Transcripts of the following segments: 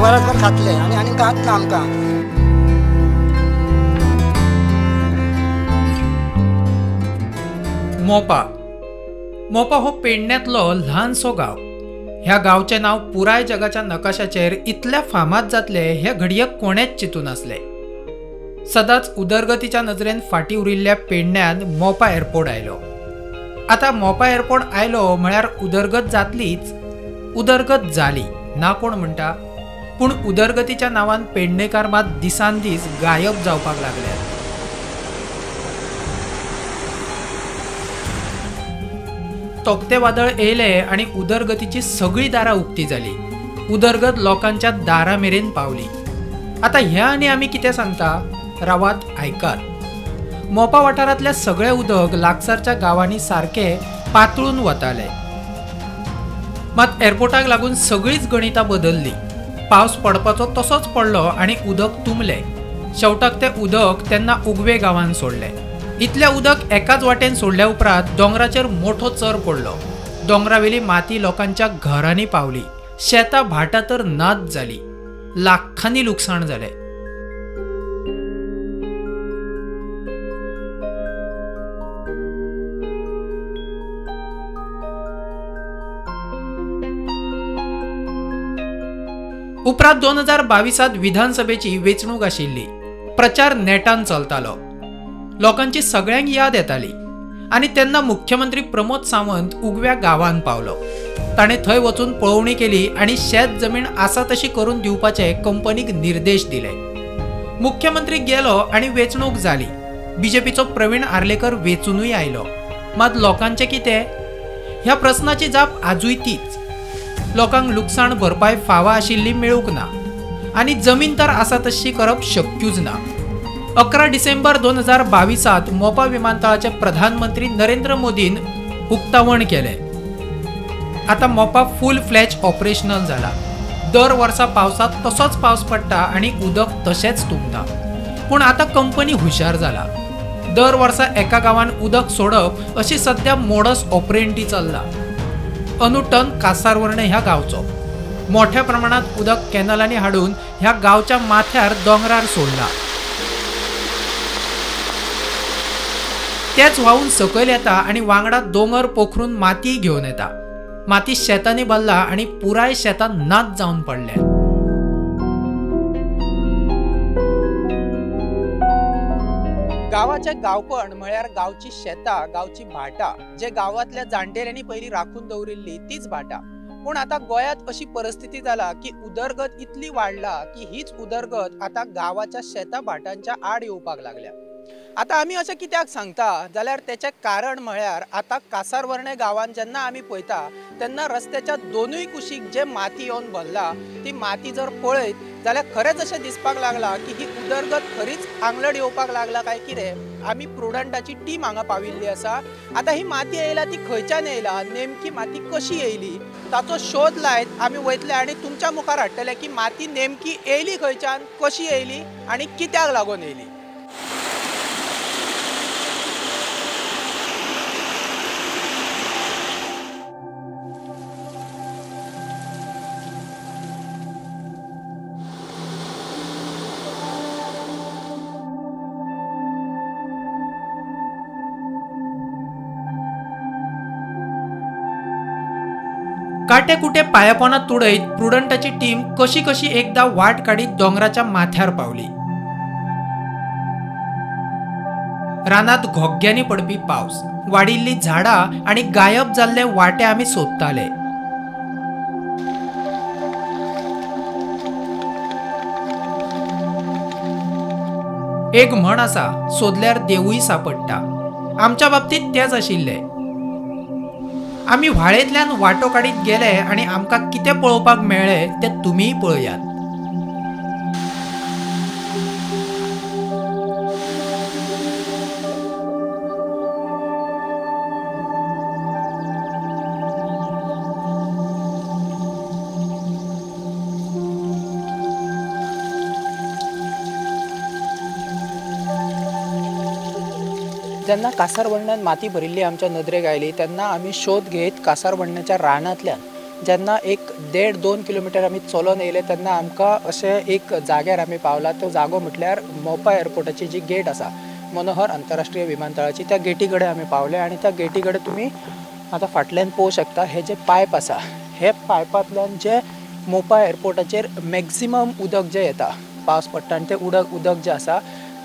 वरसभर खातले आनी आनी कांयच ना आमकां. मोपा मोपा हो पेडण्यांतलो ल्हानसो गांव. ह्या गांवचें नांव पुराय जगाच्या नकाशाचेर इतल्या फामाद जातलें हे घडयेक कोणेच चिंतूं नासलें. सदांच उदरगतीच्या नजरेन फाटीं उरिल्ल्या पेडण्यांत मोपा एअरपोर्ट आयलो. आतां मोपा एअरपोर्ट आयलो म्हळ्यार उदरगत जातलीच. उदरगत जाली ना कोण म्हणटा, पूण उदरगतीच्या नांवान पेडणेकार मात दिसान दीस गायब जावपाक लागल्यात. तोक्ते वादळ येयलें आनी उदरगतीची सगळीं दारां उक्ती जाली. उदरगत लोकांच्या दारा मेरेन पावली. आतां ह्या आनी आमी कितें सांगता, रावात आयकात. मोपा वाठारांतलें सगळें उदक लागसारच्या गांवांनी सारकें पातळून वतालें. मात एअरपोर्टाक लागून सगळींच गणितां बदल्लीं. पावस पडपाचो तसोच पडलो आनी उदक तुंबलें. शेवटाक तें उदक तेन्ना उगवे गांवान सोडलें. इतलें उदक एकाच वाटेन सोडल्या उपरांत दोंगराचेर मोठो चर पडलो. दोंगरावेली माती लोकांच्या घरांनी पावली. शेतां भाटां तर नाच जाली. लाखांनी लुकसाण जालें. उपरांत 2022 विधानसभेची वेंचणूक आशिल्ली. प्रचार नेटान चलतालो. लोकांची सगळ्यांक याद येताली आनी तेन्ना मुख्यमंत्री प्रमोद सावंत उगव्या गांवांत पावलो. ताणें थंय वचून पळोवणी केली आनी शेत जमीन आसा तशी करून दिवपाचे कंपनीक निर्देश दिले. मुख्यमंत्री गेलो आनी वेंचणूक जाली. बीजेपीचो प्रवीण आर्लेकर वेंचूनय आयलो. मात लोकांचें कितें? ह्या प्रस्नाची जाप आजूय तीच. लोकांक लुकसाण भरपाय फावा आशिल्ली मेळूंक ना आनी जमीन तर आसा तशी करप शक्यूच ना. 11 डिसेंबर 2022 मोपा विमानतळाचे प्रधानमंत्री नरेंद्र मोदीन उक्तावण केलें. आतां मोपा फूल फ्लॅज ऑपरेशनल जाला. दर वर्सा पावसांत तसोच पावस पडटा आनी उदक तशेंच तुंबता. पूण आतां कंपनी हुशार जाला. दर वर्सा एका गांवान उदक सोडप अशी सद्या मोडस ऑपरेंटी चल्ला. अनुटन कासारवर्णे ह्या गांवचो मोठ्या प्रमाणात उदक कॅनलांनी हाडून ह्या गांवच्या माथ्यार दोंगरार सोडला. तेच व्हांवून सकयल येता आनी वांगडा दोंगर पोखरून माती घेवन येता. माती शेतांनी भरला आनी पुराय शेतां नाच जावन पडल्या. गांवाचें गांवपण म्हळ्यार गांवची शेतां, गांवची भाटां, जे गांवांतल्या जाणटेल्यांनी पयलीं राखून दवरिल्ली तीच भाटां. पूण आतां गोंयांत अशी परिस्थिती जाला की उदरगत इतली वाडला की हीच उदरगत आतां गांवाच्या शेतां भाटांच्या आड येवपाक लागल्या. आतां आमी अशें कित्याक सांगता जाल्यार तेचें कारण म्हळ्यार आतां कासारवर्णे गांवांत जेन्ना आमी पळयता तेन्ना रस्त्याच्या दोनूय कुशीक जे माती येवन भरला ती माती जर पळयत जाल्यार खरेंच अशें दिसपाक लागलां की ही उदरगत खरीच आंगलट येवपाक लागला काय कितें. आमी प्रुडंटाची टीम हांगा पाविल्ली आसा. आतां ही माती येयला ती खंयच्यान येयला, नेमकी माती कशी येयली ताचो शोध लायत आमी वयतले आनी तुमच्या मुखार हाडटले की माती नेमकी येयली खंयच्यान, कशी येयली आनी कित्याक लागून येयली. काटे कुटे पायापोना तुडयत प्रुडंटाची टीम कशी कशी एकदा वाट काडीत दोंगराच्या माथ्यार पावली. रानात घोग्यांनी पडपी पावस, वाडिल्ली झाडां आनी गायब जाल्ले वाटे आमी सोदताले. एक म्हण आसा, सोदल्यार देवूय सापडटा. आमच्या बाबतीत तेंच आशिल्लें. आमी व्हाळेंतल्यान वाटो काडीत गेले आनी आमकां कितें पळोवपाक मेळ्ळें तें तुमीय पळयात. जेन्ना कासारवर्ण्यान माती भरिल्ली आमच्या नदरेक आयली तेन्ना आमी शोध घेत कासारवर्ण्याच्या रानांतल्यान जेन्ना एक 1.5-2 किलोमिटर आमी चलोन येयले तेन्ना आमकां अशें एक जाग्यार आमी पावला. तो जागो म्हटल्यार मोपा एअरपोर्टाची जी गेट आसा, मनोहर आंतरराष्ट्रीय विमानतळाची, त्या गेटी कडेन आमी पावले. आनी त्या गेटी कडेन तुमी आतां फाटल्यान पळोवंक शकता हे जे पायप आसा, हे पायपांतल्यान जे मोपा एअरपोर्टाचेर मॅक्झिमम उदक जें येता, पावस पडटा आनी तें उदक जें आसा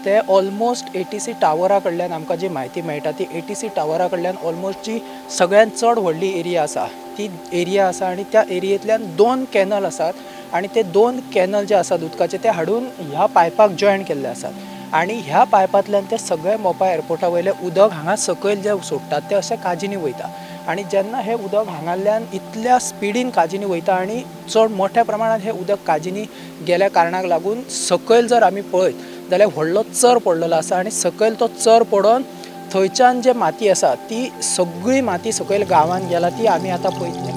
ते ऑलमोस्ट ATC टावरा कडल्यान आमकां जी म्हायती मेळटा ती ATC टावरा कडल्यान ऑलमोस्ट जी सगळ्यांत चड व्हडली एरिया आसा ती एरिया आसा. आनी त्या एरियेंतल्यान 2 कॅनल आसात आनी ते 2 कॅनल जे आसात उदकाचे ते हाडून ह्या पायपाक जॉयन केल्ले आसात. आनी ह्या पायपांतल्यान ते सगळे मोपा एअरपोर्टा वयले उदक हांगा सकयल जे सोडटात ते अशें काजींनी वयता. आनी जेन्ना हें उदक हांगाल्यान इतल्या स्पिडीन काजींनी वयता आनी चड मोठ्या प्रमाणांत हें उदक काजींनी गेल्या कारणाक लागून सकयल जर आमी पळयत जाल्यार व्हडलो चर पडलेलो आसा. आनी सकयल तो चर पडोन थंयच्यान जे माती आसा ती सगळी माती सकयल गांवांत गेला ती आमी आतां पळयतले.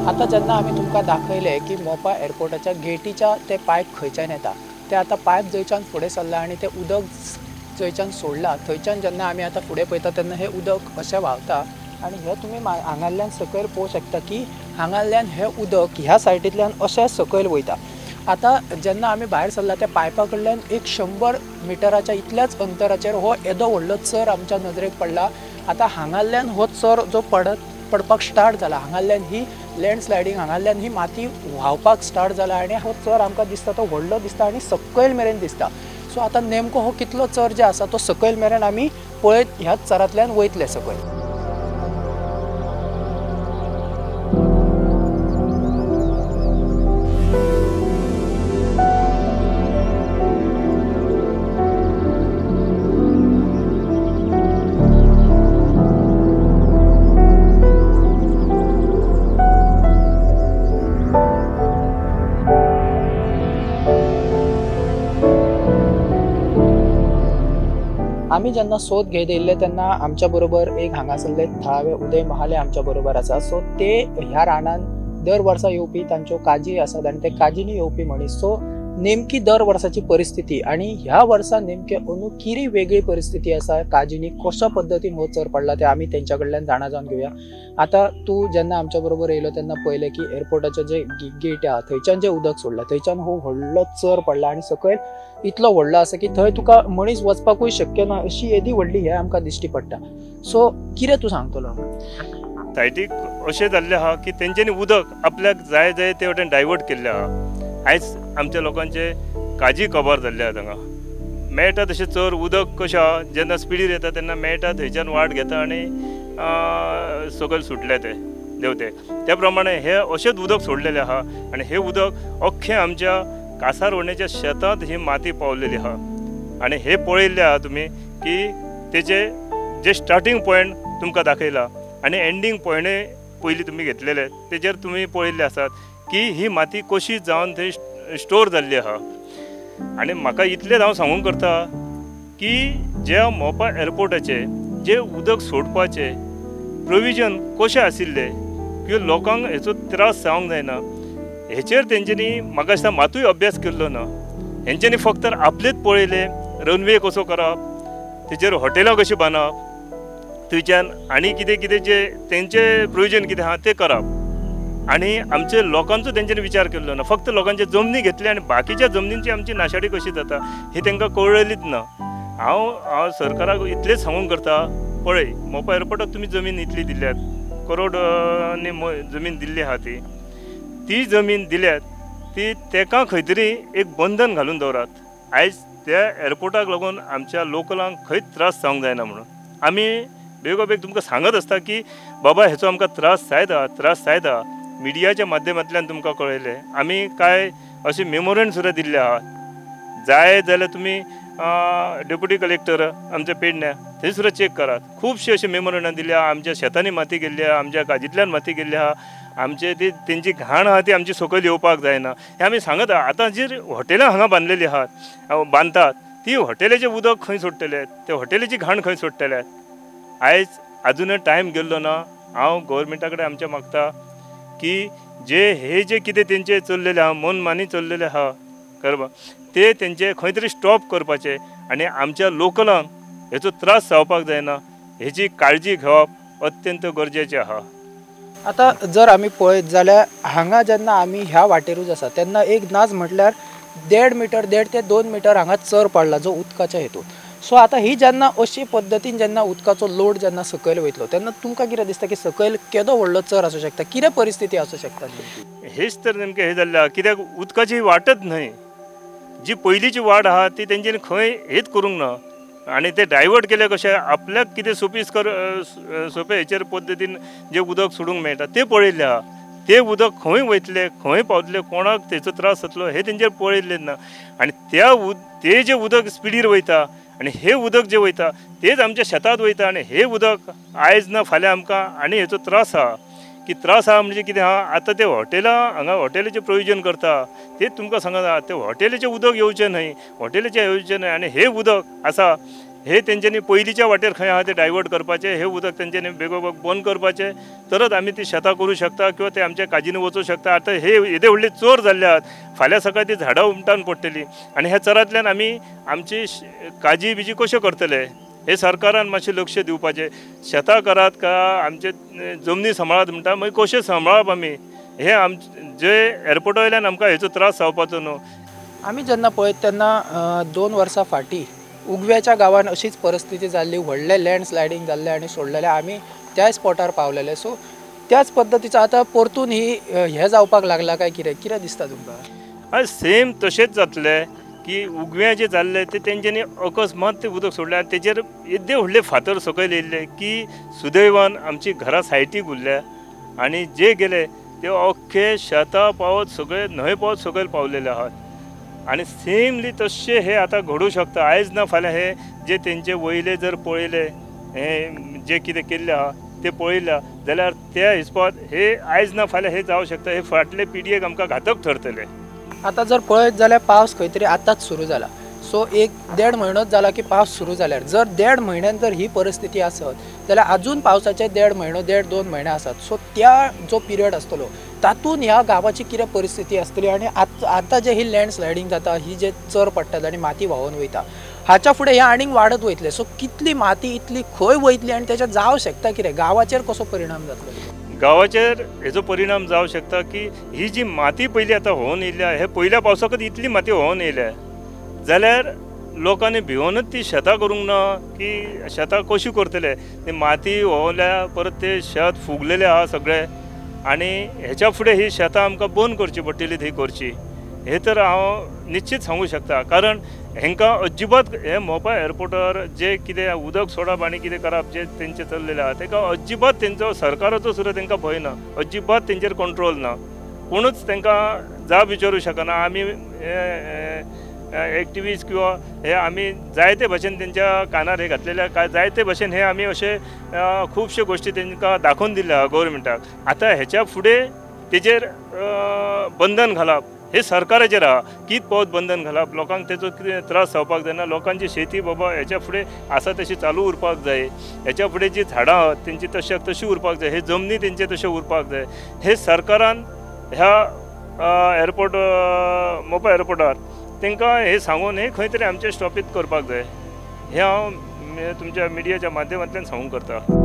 आतां जेन्ना आमी तुमकां दाखयलें की मोपा एअरपोर्टाच्या गेटीच्या ते पायप खंयच्यान येता, ते आतां पायप जंयच्यान फुडें सरला आनी तें उदक जंयच्यान सोडलां थंयच्यान जेन्ना आमी आतां फुडें पळयता तेन्ना हें उदक अशें व्हांवता. आनी हें तुमी हांगाल्यान सकयल पळोवंक शकता की हांगाल्यान हें उदक ह्या सायडींतल्यान अशें सकयल वयता. आतां जेन्ना आमी भायर सरला त्या पायपा कडल्यान एक 100 मिटराच्या इतल्याच अंतराचेर हो येदो व्हडलो चर आमच्या नदरेक पडला. आतां हांगाल्यान हो चर जो पडपाक स्टार्ट जाला, हांगाल्यान ही लँडस्लायडींग, हांगाल्यान ही माती व्हांवपाक स्टार्ट जाला आनी हो चर आमकां दिसता तो व्हडलो दिसता आनी सकयल मेरेन दिसता. सो आतां नेमको हो कितलो चर जे आसा तो सकयल मेरेन आमी पळयत ह्याच चरांतल्यान वयतले सकयल. आमी जेन्ना सोद घेत येयल्ले तेन्ना आमच्या बरोबर एक हांगासरले थळावे उदय महाले आमच्या बरोबर आसा. सो ते ह्या रानान दर वर्सा येवपी, तांच्यो काजी आसात आनी ते काजींनी येवपी मनीस. सो नेमकी दर वर्साची परिस्थिती आनी ह्या वर्सा नेमके अंदू कितें वेगळी परिस्थिती आसा, काजींनी कशा पद्दतीन हो चर पडला ते आमी तेंच्या कडल्यान जाणा जावन घेवया. आतां तूं जेन्ना आमच्या बरोबर येयलो तेन्ना पळयलें की एअरपोर्टाचें जे गेट आहा थंयच्यान जें उदक सोडलां थंयच्यान हो व्हडलो चर पडला आनी सकयल इतलो व्हडलो आसा की थंय तुका मनीस वचपाकूय शक्य ना अशी येदी व्हडली हें आमकां दिश्टी पडटा. सो कितें तूं सांगतलो? सायटीक अशें जाल्लें आहा की तेंच्यांनी उदक आपल्याक जाय जाय ते वटेन डायवर्ट केल्लें आहा. आयज आमच्या लोकांचे काजी कबार जाल्ले आहा. हांगा मेळटा तशें चर उदक कशें आहा, जेन्ना स्पिडीर येता तेन्ना मेळटा थंयच्यान वाट घेता आनी सकयल सुटले ते देंवते. त्या प्रमाणे हे अशेंच उदक सोडलेलें आहा आनी हें उदक अख्खें आमच्या कासारवणेच्या शेतांत ही माती पावलेली आहा. आनी हे पळयल्लें आहा तुमी की तेजे जे स्टार्टींग पॉयंट तुमकां दाखयला आनी एंडींग पॉयंटय पयलीं तुमी घेतलेले तेजेर तुमी पळयल्ले आसात की ही माती कशी जावन थंय स्टोर जाल्ली आहा. आनी म्हाका इतलेंच हांव सांगूंक करता की ज्या मोपा एअरपोर्टाचे जे उदक सोडपाचे प्रोविजन कशें आशिल्लें की लोकांक हेचो त्रास जावंक जायना हेचेर तेंच्यांनी म्हाका दिसता मातूय अभ्यास केल्लो ना. हेंच्यांनी फक्त आपलेच पळयलें, रनवे कसो करप, तेचेर हॉटेलां कशीं बांदप, थंयच्यान आनी कितें कितें जे तेंचे प्रोविजन कितें आहा तें करप आनी आमचे लोकांचो तेंच्यांनी विचार केल्लो ना. फक्त लोकांचे जमनी घेतले आनी बाकीच्या जमनींची आमची नाशाडी कशी जाता ही तांकां कळ्ळेलीच ना. हांव हांव सरकाराक इतलेंच सांगूंक करता, पळय मोपा एअरपोर्टाक तुमी जमीन इतली दिल्यात, करोडांनी जमीन दिल्ली आहा, ती ती जमीन दिल्यात ती तेका खंय तरी एक बंधन घालून दवरात. आयज त्या एअरपोर्टाक लागून आमच्या लोकलांक खंयच त्रास जावंक जायना म्हणून आमी बेगोबेग तुमकां सांगत आसता की बाबा हेचो आमकां त्रास जायत आहा, त्रास जायत आहा. मिडियाच्या माध्यमांतल्यान तुमकां कळयलें, आमी कांय अशें मेमोरंड सुद्दां दिल्लें आहा. जाय जाल्यार तुमी डेप्युटी कलेक्टर आमच्या पेडण्या थंय सुद्दां चॅक करात. खुबशीं अशीं मेमोरंडां दिल्या, आमच्या शेतांनी माती गेल्ली आहा, आमच्या काजींतल्यान माती गेल्ली आहा, आमचे ती तेंची घाण आहा ती आमची सकयल येवपाक जायना हें आमी सांगत आहा. आतां जी हॉटेलां हांगा बांदलेलीं आहात, बांदतात ती हॉटेलाचें उदक खंय सोडटले, ते हॉटेलाची घाण खंय सोडटले. आयज आजुनय टायम गेल्लो ना, हांव गव्हर्मेंटा कडेन आमच्या मागता की जे हे जे कितें तेंचे चल्लेले आहा मनमानी चल्लेले आहा करपा ते तेंचे खंय तरी स्टॉप करपाचे आनी आमच्या लोकलांक हेचो त्रास जावपाक जायना हेची काळजी घेवप अत्यंत गरजेचें आहा। आतां जर आमी पळयत जाल्यार हांगा जेन्ना आमी ह्या वाटेरूच आसा तेन्ना एक नाच म्हटल्यार 1.5 मिटर 1.5 ते 2 मिटर हांगा चर पडला जो उदकाच्या हेतून। सो आतां ही जेन्ना अशी पद्दतीन जेन्ना उदकाचो लोड जेन्ना सकयल वयतलो तेन्ना तुमकां कितें दिसता की सकयल केदो व्हडलो चर आसूं शकता, कितें परिस्थिती आसूं शकता? हेच तर नेमकें हें जाल्लें आहा कित्याक उदकाची वाटच न्हय, जी पयलींची वाट आहा ती तेंच्यांनी खंय हेच करूंक ना आनी ते डायवर्ट केले कशें आपल्याक कितें सोपीस्कर सोपे हेचेर पद्दतीन जें उदक सोडूंक मेळटा तें पळयल्लें आहा। ते उदक खंय वयतले खंय पावतले कोणाक तेचो त्रास जातलो हें तेंचेर पळयल्लें ना आनी त्या ते जें उदक स्पिडीर वयता आनी हें उदक जें वयता तेच आमच्या शेतांत वयता आनी हें उदक आयज ना फाल्यां आमकां आनी हेचो त्रास आहा की त्रास आहा म्हणजे कितें आहा आतां ते हॉटेलां हांगा हॉटेलाचें प्रोविजन करता तेच तुमकां सांगता ते हॉटेलाचें उदक येवचें न्हय, हॉटेलाचें येवचें न्हय आनी हें उदक आसा हे तेंच्यांनी पयलींच्या वाटेर खंय आहा तें डायवर्ट करपाचें, हें उदक तेंच्यांनी बेगोबेग बंद करपाचें तरच आमी ती शेतां करूं शकता किंवा ते आमच्या काजींनी वचूं शकता। आतां हे येदे व्हडले चोर जाल्ले आहात फाल्यां सकाळी ती झाडां उमटान पडटलीं आनी ह्या चरांतल्यान आमी आमची काजी बिजी कश्यो करतले हे सरकारान मातशें लक्ष दिवपाचें। शेतां करात का आमचे जमनी सांबाळात म्हणटा मागीर कशें सांबाळप आमी हे जे एअरपोर्टा वयल्यान आमकां हेचो त्रास जावपाचो न्हू। आमी जेन्ना पळयत तेन्ना 2 वर्सां फाटीं उगव्याच्या गांवान अशीच परिस्थिती जाल्ली, व्हडलें लँडस्लायडींग जाल्लें आनी सोडलेलें आमी त्याच स्पॉटार पावलेले। सो त्याच पद्दतीचो आतां परतून ही हें जावपाक लागला काय कितें कितें दिसता तुमकां? हय सेम तशेंच जातलें की उगव्या जे जाल्ले ते तेंच्यांनी अकस्मात ते उदक सोडलें आनी तेजेर येदे व्हडले फातर सकयल येयल्ले की सुदैवान आमची घरां सायटीक उरल्या आनी जे गेले ते अख्खे शेतां पावत सगळे न्हंय पावत सकयल पावलेले आहात आनी सेमली तशें हे आतां घडूं शकता आयज ना फाल्यां हे जे तेंचे वयले जर पळयले हे जे कितें केल्लें आहा ते पळयल्या जाल्यार त्या हिसपात हे आयज ना फाल्यां हे जावं शकता, हे फाटले पिढयेक आमकां घातक ठरतले। आतां जर पळयत जाल्यार पावस खंय तरी आतांच सुरू जाला, सो 1-1.5 म्हयनोच जाला की पावस सुरू जाल्यार जर 1.5 म्हयन्यान जर ही परिस्थिती आसत जाल्यार अजून पावसाचे 1.5 म्हयनो 1.5-2 म्हयने आसात। सो त्या जो पिरियड आसतलो तातूंत ह्या गांवाची कितें परिस्थिती आसतली आनी आतां जे ही लँडस्लायडींग जाता ही जे चर पडटात आनी माती व्हांवून वयता हाच्या फुडें हें आनीक वाडत वयतलें। सो कितली माती इतली खंय वयतली आनी तेच्या जावं शकता कितें, गांवाचेर कसो परिणाम जातलो? गांवाचेर हेचो परिणाम जावं शकता की ही जी माती पयली आतां व्हांवून येयल्या हे पयल्या पावसाकच इतली माती व्हांवून येयल्या जाल्यार लोकांनी भिवनच ती शेतां करूंक ना की शेतां कशी करतले, ती माती व्हांवल्या परत ते शेत फुगलेलें आहा सगळें आनी हेच्या फुडें ही शेतां आमकां बंद करची पडटली थंय करची हें तर हांव निश्चीत सांगूं शकता। कारण हेंकां अजिबात हे मोपा एअरपोर्टार जे कितें उदक सोडप आनी कितें करप जे तेंचें चल्लेलें आहा तेका अजिबात तेंचो सरकाराचो सुद्दां तेंकां भंय ना, अजिबात तेंचेर कंट्रोल ना, कोणूच तेंकां जाप विचारूं शकना। आमी एक्टिविस्ट किंवा हे आमी जायते भशेन तेंच्या कानार हे घातलेले काय जायते भशेन हे आमी अशे खुबश्यो गोश्टी तेंकां दाखोवन दिल्या गव्हर्मेंटाक। आतां हेच्या फुडें तेजेर बंधन घालप हे सरकाराचेर आहा, कित पावत बंधन घालप लोकांक तेचो कितें त्रास जावपाक जायना, लोकांची शेती बाबा हेच्या फुडें आसा तशी चालू उरपाक जाय, हेच्या फुडें जी झाडां आहात तेंची तशाक तशी उरपाक जाय, हे जमनी तेंचे तशें उरपाक जाय। हे सरकारान ह्या एअरपोर्ट मोपा एअरपोर्टार तांकां हें सांगून हें खंय तरी आमचें स्टॉपीत करपाक जाय हें हांव तुमच्या मिडियाच्या माध्यमांतल्यान सांगूंक करता।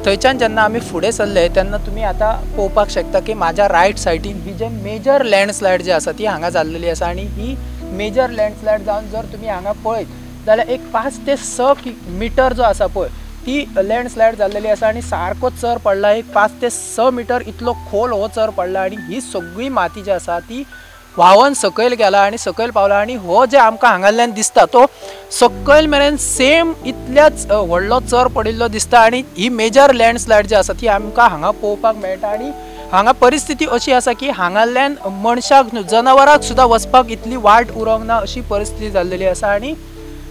थंयच्यान जेन्ना आमी फुडें सरले तेन्ना तुमी आतां पळोवपाक शकता की म्हाज्या रायट सायडीन ही जे मेजर लँडस्लायड जी आसा ती हांगा जाल्लेली आसा आनी ही मेजर लँडस्लायड जावन जर तुमी हांगा पळयत जाल्यार एक 5 ते 6 मिटर जो आसा पळय ती लँडस्लायड जाल्लेली आसा आनी सारको चर पडला, एक 5 ते 6 मिटर इतलो खोल हो चर पडला आनी ही सगळी माती जी आसा ती व्हांवन सकयल गेला आनी सकयल पावला आनी हो जे आमकां हांगांतल्यान दिसता तो सकयल मेरेन सेम इतल्याच व्हडलो चर पडिल्लो दिसता आनी ही मेजर लँडस्लायड जी आसा ती आमकां हांगा पळोवपाक मेळटा आनी हांगा परिस्थिती अशी आसा की हांगाल्यान मनशाक न्हू जनावरांक सुद्दां वचपाक इतली वाट उरोंक ना अशी परिस्थिती जाल्लेली आसा आनी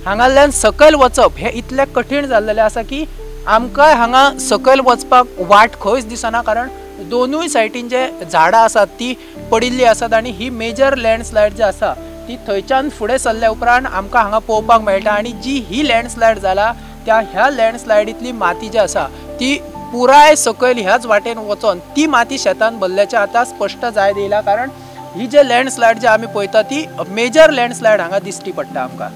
हांगाल्यान सकयल वचप हें इतलें कठीण जाल्लेलें आसा की आमकां हांगा सकयल वचपाक वाट खंयच दिसना, कारण दोनूय सायडीन जे झाडां आसात ती पडिल्ली आसात आनी ही मेजर लँडस्लायड जी आसा ती थंयच्यान फुडें सरल्या उपरांत आमकां हांगा पळोवपाक मेळटा आनी जी ही लँडस्लायड जाला त्या ह्या लँडस्लायडींतली माती जी आसा ती पुराय सकयल ह्याच वाटेन वचोन ती माती शेतान भरल्याचें आतां स्पश्ट जायत येयला, कारण ही जे लँडस्लायड जे आमी पळयता ती मेजर लँडस्लायड हांगा दिश्टी पडटा आमकां।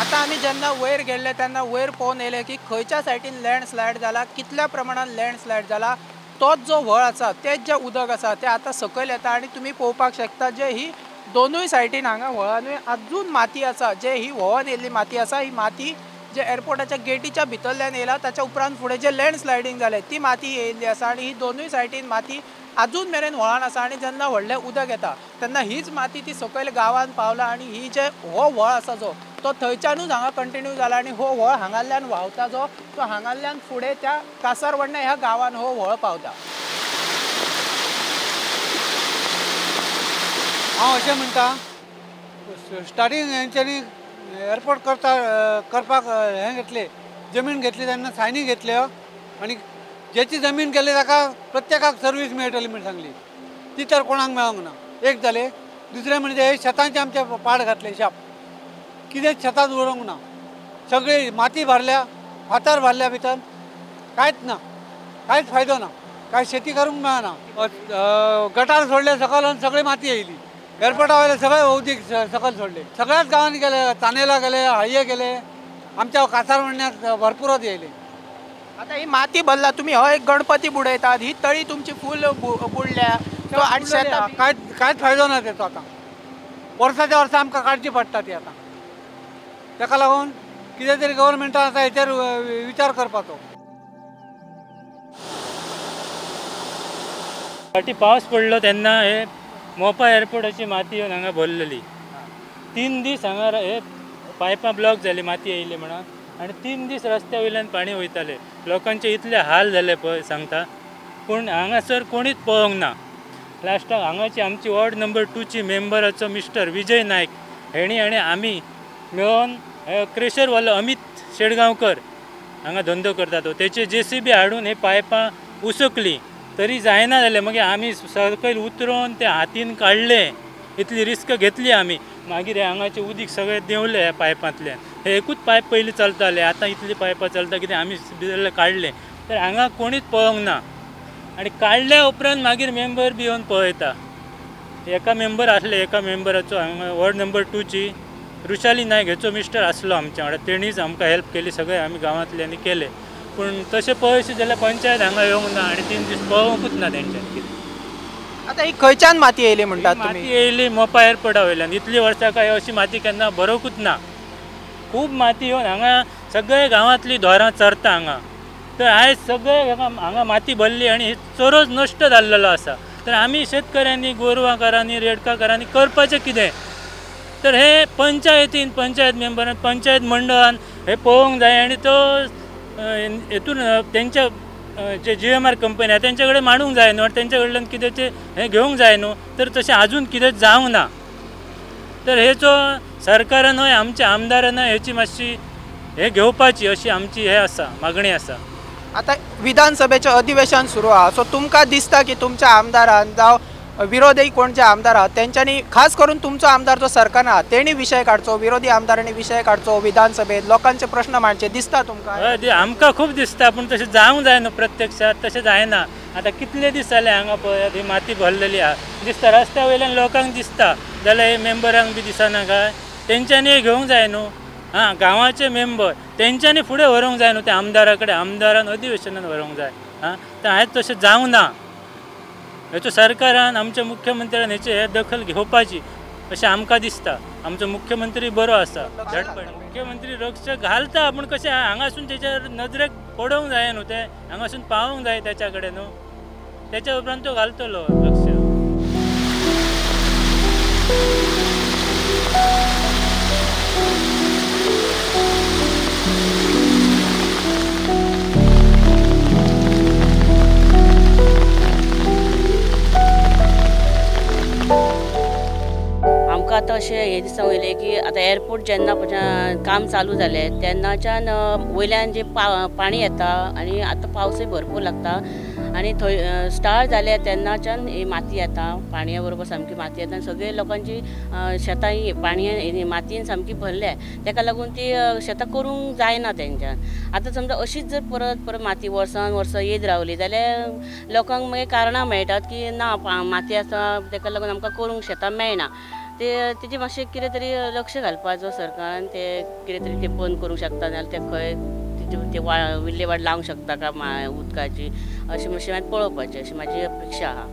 आतां आमी जेन्ना वयर गेल्ले तेन्ना वयर पळोवन येयले की खंयच्या सायडीन लँडस्लायड जाला, कितल्या प्रमाणान लँडस्लायड जाला, तोच जो व्हळ आसा तेच जें उदक आसा तें आतां सकयल येता आनी तुमी पळोवपाक शकता जे ही दोनूय सायडीन हांगा व्हळानूय आजून माती आसा, जे ही व्हळोन येयल्ली माती आसा, ही माती जे एअरपोर्टाच्या गेटीच्या भितरल्यान येयला ताच्या उपरांत फुडें जें लँडस्लायडींग जालें ती माती येयल्ली आसा आनी ही दोनूय सायडीन माती आजून मेरेन व्हळान आसा आनी जेन्ना व्हडलें उदक येता तेन्ना हीच माती ती सकयल गांवान पावला आनी ही जे हो व्हळ आसा जो तो थंयच्यानूच हांगा कंटिन्यू जाला आनी हो व्हळ हांगाल्यान व्हांवता जो तो हांगाल्यान फुडें त्या कासारवर्णे ह्या गांवान हो व्हळ पावता। हांव अशें म्हणटा, स्टार्टींग हेंच्यांनी एअरपोर्ट करता करपाक हें घेतलें, जमीन घेतली तेन्ना सायनी घेतल्यो आनी जेची जमीन केली ताका प्रत्येकाक सर्वीस मेळटली म्हण सांगली, ती तर कोणाक मेळोंक ना। एक जालें, दुसरें म्हणजे हे शेतांचे आमचे पाड घातले शाप, कितेंच शेतांत उरोंक ना, सगळी माती भरल्या, फातर भरल्या भितर, कांयच ना, कांयच फायदो ना, कांय शेती करूंक मेळना। गटार सोडले सकयल आनी सगळी माती येयली, एअरपोर्टा वयले सगळे उदीक सकयल सोडले, सगळ्याच गांवांनी गेले, तानेला गेले, हाये गेले, आमच्या कासारवर्ण्याक भरपूरच येयले। आतां ही माती भरला, तुमी हो एक गणपती बुडयतात, ही तळी तुमची फूल बुडल्या, कांयच कांयच फायदो ना तेचो। आतां वर्साच्या वर्सा आमकां काडची पडटा ती आतां, ताका लागून कितें तरी गव्हर्मेंटान आतां हेचेर विचार करपाचो। फाटीं पावस पडलो तेन्ना हे मोपा एअरपोर्टाची माती येवन हांगा भरलेली, 3 दीस हांगा हे पायपां ब्लॉक जाली, माती येयली म्हणून, आनी 3 दीस रस्त्या वयल्यान पाणी वयताले, लोकांचे इतले हाल जाले पळय सांगता, पूण हांगासर कोणीच पळोवंक ना। लास्टाक हांगाची आमची वॉर्ड नंबर 2ची मेंबराचो मिस्टर विजय नायक हेणी आनी आमी मेळोन क्रेशरवालो अमित शेडगांवकर हांगा धंदो करता तो, तेचे JCB हाडून हे पायपां उसकली तरी जायना जालें, मागीर आमी सकयल उतरून ते हातीन काडले, इतली रिस्क घेतली आमी। मागीर हांगाचें उदीक सगळें देंवलें ह्या पायपांतल्यान, हे एकूच पायप पयलीं चलतालें, आतां इतलीं पायपां चलता कितें आमी भितरलें काडलें, तर हांगा कोणीच पळोवंक ना। आनी काडल्या उपरांत मागीर मेंबर बी येवन पळयता, एका मेंबर आसले, एका मेंबराचो हांगा वॉर्ड नंबर 2ची रुशाली नायक हेचो मिस्टर आसलो आमच्या वांगडा, तेणीच आमकां हेल्प केली, सगळें आमी गांवांतल्यांनी केलें, पूण तशें पळयशें जाल्यार पंचायत हांगा येवंक ना आनी 3 दीस पळोवंकूच ना तेंच्यांनी कितें। आतां ही खंयच्यान माती येयली म्हणटात तुमी? माती येयली मोपा एअरपोर्टा वयल्यान, इतली वर्सां काय अशी माती केन्ना भरोवंकूच ना, खूब माती येवन हांगा सगळे गांवांतली धोरां चरता हांगा, तर आयज सगळे हांगा माती भरली आनी चरोच नश्ट जाल्लेलो आसा। तर आमी शेतकऱ्यांनी, गोरवांकारांनी, रेडकाकारांनी करपाचें कितें? तर हे पंचायतीन, पंचायत मेंबरान, पंचायत मंडळान हे पळोवंक जाय आनी तो हेतून तेंच्या जे GMR company आसा तेंच्या कडेन मांडूंक जाय न्हू, आनी तेंच्या कडल्यान कितें तें हें घेवंक जाय न्हू, तर तशें आजून कितें जावंक ना। तर हेचो सरकारानूय आमच्या आमदारानूय हेची मातशी हे घेवपाची अशी आमची हे आसा मागणी आसा। आतां विधानसभेचें अधिवेशन सुरू आसा, सो तुमकां दिसता की तुमच्या आमदारान जावं विरोधी कोण जे आमदार आहात तेंच्यांनी, खास करून तुमचो आमदार जो सरकारान आहा तेणी विशय काडचो, विरोधी आमदारांनी विशय काडचो विधानसभेत, लोकांचे प्रश्न मांडचे, दिसता तुमकां? हय, आमकां खूब दिसता, पूण तशें जावंक जाय न्हू प्रत्यक्षात, तशें जायना। आतां कितले दीस जाले हांगा पळयात ही माती भरलेली आहा, दिसता रस्त्या वयल्यान लोकांक दिसता, जाल्यार हे मेंबरांक बी दिसना काय? तेंच्यांनी घेवंक जाय न्हू, आं गांवाचे मेंबर तेंच्यांनी फुडें व्हरूंक जाय न्हू ते आमदारा कडेन, आमदारान अधिवेशनान व्हरूंक जाय। आं, तर आयज तशें जावंक ना, हेचो सरकारान आमच्या मुख्यमंत्र्यान हेचे हे दखल घेवपाची अशें आमकां दिसता। आमचो मुख्यमंत्री बरो आसा, झटपट मुख्यमंत्री रक्ष घालता, पूण कशें हांगासून तेच्या नजरेक पडोवंक जाय न्हू, तें हांगासून पावोवंक जाय तेच्या कडेन न्हू। त्याच्या उपरांत तो घालतलो लक्ष. आमकां आतां अशें हें दिसता वयलें की आतां एअरपोर्ट जेन्ना काम चालू जालें तेन्नाच्यान वयल्यान जें पाणी येता आनी आतां पावसूय भरपूर लागता आनी थंय स्टार्ट जालें तेन्नाच्यान ही माती येता, पाणया बरोबर सामकी माती येता आनी सगळे लोकांची शेतां ही पाणये मातयेन सामकी भरल्या, तेका लागून ती शेतां करूंक जायना तेंच्यान. आतां समजा अशीच जर परत परत माती वर्सान वर्सां येत रावली जाल्यार लोकांक मागीर कारणां मेळटात की ना माती आसा तेका लागून आमकां करूंक शेतां मेळना. ते तेजे मातशें कितें तरी लक्ष घालपाचो सरकारान, ते कितें तरी ते बंद करूंक शकता नाजाल्यार ते खंय ते विल्हेवाट लावंक शकता काय उदकाची अशें मातशें मागीर पळोवपाचें अशी म्हाजी अपेक्षा आहा.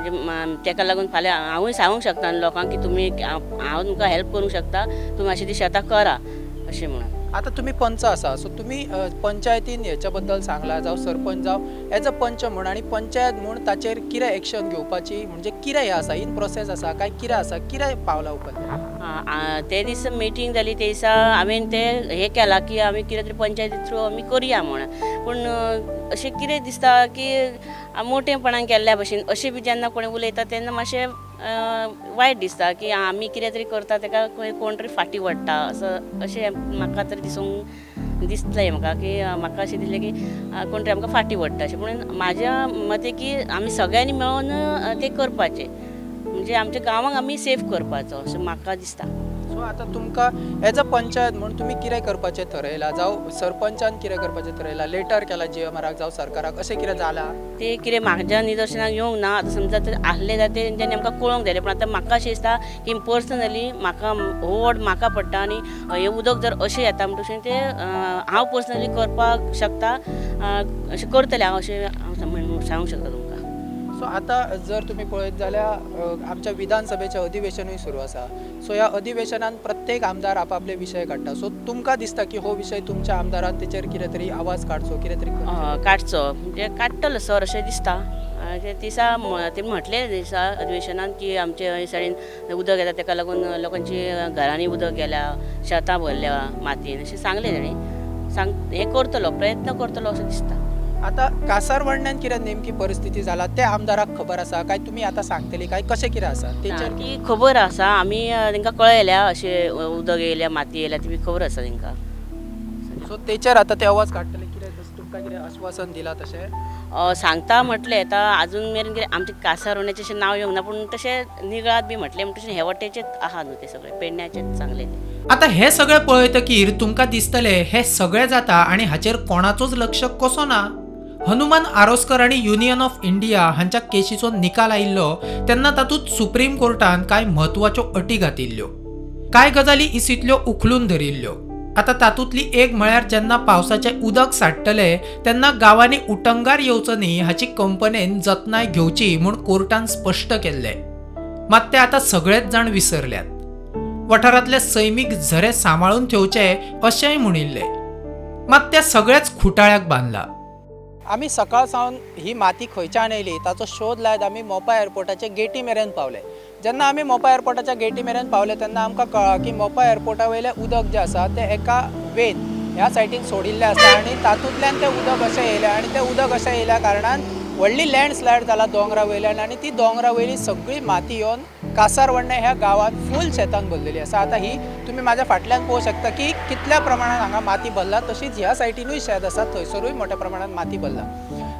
म्हणजे तेका लागून फाल्यां हांवूय सांगूंक शकता लोकांक की तुमी हांव तुमकां हेल्प करूंक शकता, तुमी मातशी ती शेतां करा अशें म्हणून. आतां तुमी पंच आसा, सो तुमी पंचायतीन हेच्या बद्दल सांगलां जावं सरपंच जावं एज अ पंच म्हूण आनी पंचायत म्हूण ताचेर कितें एक्शन घेवपाची म्हणजे कितें हें आसा, इन प्रोसेस आसा काय कितें आसा, कितें पावलां उखल्लें? ते दीस मिटींग जाली ते दिसा हांवें ते हें केलां की आमी कितें तरी पंचायती थ्रू आमी करुया म्हूण, पूण अशें कितें दिसता की मोटेपणान केल्ल्या भशेन अशें बी जेन्ना कोणी उलयता तेन्ना मातशें वायट दिसता की आमी कितें तरी करता तेका कोण तरी फाटीं वडटा असो अशें म्हाका तरी दिसूंक दिसलें म्हाका की म्हाका अशें दिसलें की कोण तरी आमकां फाटीं वडटा अशें. पूण म्हाज्या मते की आमी सगळ्यांनी मेळोन तें करपाचें, म्हणजे आमच्या गांवांक आमी सेफ करपाचो अशें म्हाका दिसता. सो आतां तुमकां एज अ पंचायत म्हूण तुमी कितें करपाचें थरयलां, जावं सरपंचान कितें करपाचें थरयलां, लेटर केलां जीएमआराक जावं सरकाराक, अशें कितें जालां? तें कितें म्हाज्या निदर्शनाक येवंक ना. आतां समजा आसलें जाल्यार तेंच्यांनी आमकां कळोवंक जाय, पूण आतां म्हाका अशें दिसता की पर्सनली म्हाका व्हड म्हाका पडटा आनी हें उदक जर अशें येता म्हणटकीर तें हांव पर्सनली करपाक शकता, अशें करतलें हांव अशें हांव सांगूंक शकता तुमकां. सो आतां जर तुमी पळयत जाल्यार आमच्या विधानसभेचें अधिवेशनूय सुरू आसा, सो ह्या अधिवेशनान प्रत्येक आमदार आपआपले विशय काडटा, सो तुमकां दिसता की हो विशय तुमच्या आमदारान तेचेर कितें तरी आवाज काडचो, कितें तरी काडचो म्हणजे काडटलो सर अशें दिसता. ते दिसा ते म्हटलें दिसा अधिवेशनान की आमचे सायडीन उदक येता तेका लागून लोकांची घरांनी उदक गेल्या, शेतां भरल्या मातयेन अशें सांगलें ताणें. सांग हें करतलो, प्रयत्न करतलो अशें दिसता. आतां कासारवर्ण्यान कितें नेमकी परिस्थिती जाला ते आमदाराक खबर आसा काय तुमी आतां सांगतली काय कशें कितें आसा तेचेर? ती खबर आसा, आमी तांकां कळयल्या अशें उदक येयल्या माती येयल्या ती बी खबर आसा तांकां. सो तेचेर आतां ते आवाज काडटले कितें, तुमकां कितें आश्वासन दिलां तशें? सांगता म्हटलें आतां आजून मेरेन कितें आमचें कासारवर्ण्याचें अशें नांव येवंक ना, पूण तशें निगळात बी म्हटलें म्हण तशें हे वटेचेच आहा न्हू ते सगळे पेडण्याचेच सांगलें. आतां हें सगळें पळयतकीर तुमकां दिसतलें हें सगळें जाता आनी हाचेर कोणाचोच लक्ष कसो ना. हनुमान आरोसकर आनी युनियन ऑफ इंडिया हांच्या केशीचो निकाल आयिल्लो तेन्ना तातूंत सुप्रीम कोर्टान कांय म्हत्वाच्यो अटी घातिल्ल्यो, कांय गजाली इसींतल्यो उखलून धरिल्ल्यो. आतां तातूंतली एक म्हळ्यार जेन्ना पावसाचें उदक साठतलें तेन्ना गांवांनी उटंगार येवचो न्ही हाची कंपनेन जतनाय घेवची म्हूण कोर्टान स्पश्ट केल्लें. मात तें आतां सगळेच जाण विसरल्यात. वाठारांतले सैमीक झरे सांबाळून ठेवचे अशेंय म्हणिल्लें, मात त्या सगळेच खुटाळ्याक बांदला. आमी सकाळ सावन ही माती खंयच्यान येयली ताचो शोध लायत आमी मोपा एअरपोर्टाचे गेटी मेरेन पावले. जेन्ना आमी मोपा एअरपोर्टाच्या गेटी मेरेन पावले तेन्ना आमकां कळ्ळां की मोपा एअरपोर्टा वयलें उदक जें आसा तें एका वेन ह्या सायडीन सोडिल्लें आसा आनी तातूंतल्यान तें उदक अशें येयलें आनी तें उदक अशें येयल्या कारणान व्हडली लँडस्लायड जाला दोंगरा वयल्यान आनी ती दोंगरा वयली सगळी माती येवन कासारवर्णे ह्या गांवांत फूल शेतान भरलेली आसा. आतां ही तुमी म्हाज्या फाटल्यान पळोवंक शकता की कितल्या प्रमाणान हांगा माती भरला, तशीच ह्या सायडीनूय शेत आसा थंयसरूय मोठ्या प्रमाणान माती भरला.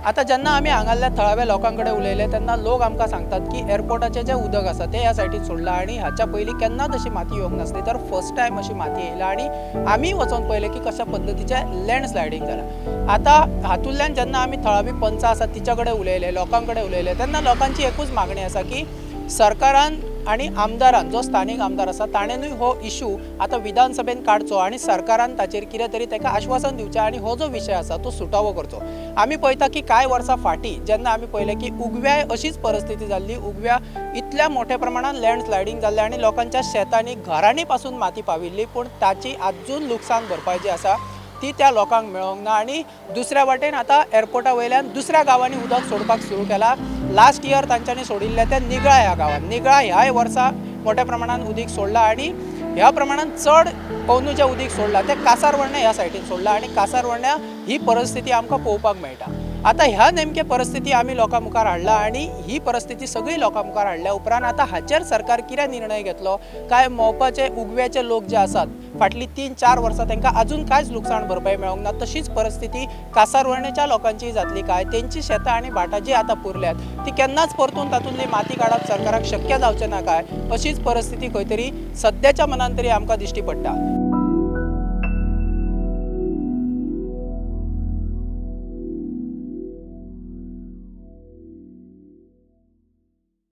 आतां जेन्ना आमी हांगासरल्या थळाव्या लोकां कडेन उलयले तेन्ना लोक आमकां सांगतात की एअरपोर्टाचें जें उदक आसा तें ह्या सायडीन सोडलां आनी हाच्या पयलीं केन्नाच अशी माती येवंक नासली, तर फर्स्ट टायम अशी माती येयला आनी आमी वचोन पळयलें की कशा पद्दतीचें लँडस्लायडींग जालां. आतां हातूंतल्यान जेन्ना आमी थळावी पंचां आसा तिच्या कडेन उलयले, लोकां कडेन उलयले तेन्ना लोकांची एकूच मागणी आसा की सरकारान आनी आमदारान, जो स्थानीक आमदार आसा ताणेंनूय हो इशू आतां विधानसभेन काडचो आनी सरकारान ताचेर कितें तरी ताका आश्वासन दिवचें आनी हो जो विशय आसा तो सुटावो करचो. आमी पळयता की कांय वर्सां फाटीं जेन्ना आमी पळयलें की उगव्याय अशीच परिस्थिती जाल्ली, उगव्या इतल्या मोठ्या प्रमाणान लँडस्लायडींग जाल्लें आनी लोकांच्या शेतांनी घरांनी पासून माती पाविल्ली, पूण ताची आजून लुकसाण भरपाय जी आसा ती त्या लोकांक मेळोंक ना. आनी दुसऱ्या वाटेन आतां एअरपोर्टा वयल्यान दुसऱ्या गांवांनी उदक सोडपाक सुरू केला. लास्ट इयर तांच्यांनी सोडिल्लें तें निगळा ह्या गांवांत. निगळा ह्याय वर्सा मोठ्या प्रमाणान उदीक सोडलां आनी ह्या प्रमाणान चड अंदू जें उदीक सोडलां तें कासारवर्णे ह्या सायडीन सोडलां आनी कासारवर्ण्या ही परिस्थिती आमकां पळोवपाक मेळटा. आतां ह्या नेमके परिस्थिती आमी लोकां मुखार हाडला आनी ही परिस्थिती सगळी लोकां मुखार हाडल्या उपरांत आतां हाचेर सरकार कितें निर्णय घेतलो काय मोपाचे उगव्याचे लोक जे आसात फाटलीं 3-4 वर्सां तांकां अजून कांयच लुकसाण भरपाई मेळोंक ना, तशीच परिस्थिती कासारवर्णेच्या लोकांची जातली काय? तेंची शेतां आनी भाटां जी आतां पुरल्यात ती केन्नाच परतून तातूंतली माती काडप सरकाराक शक्य जावचें ना काय? अशीच परिस्थिती खंय तरी सद्याच्या मनान तरी आमकां दिश्टी पडटा.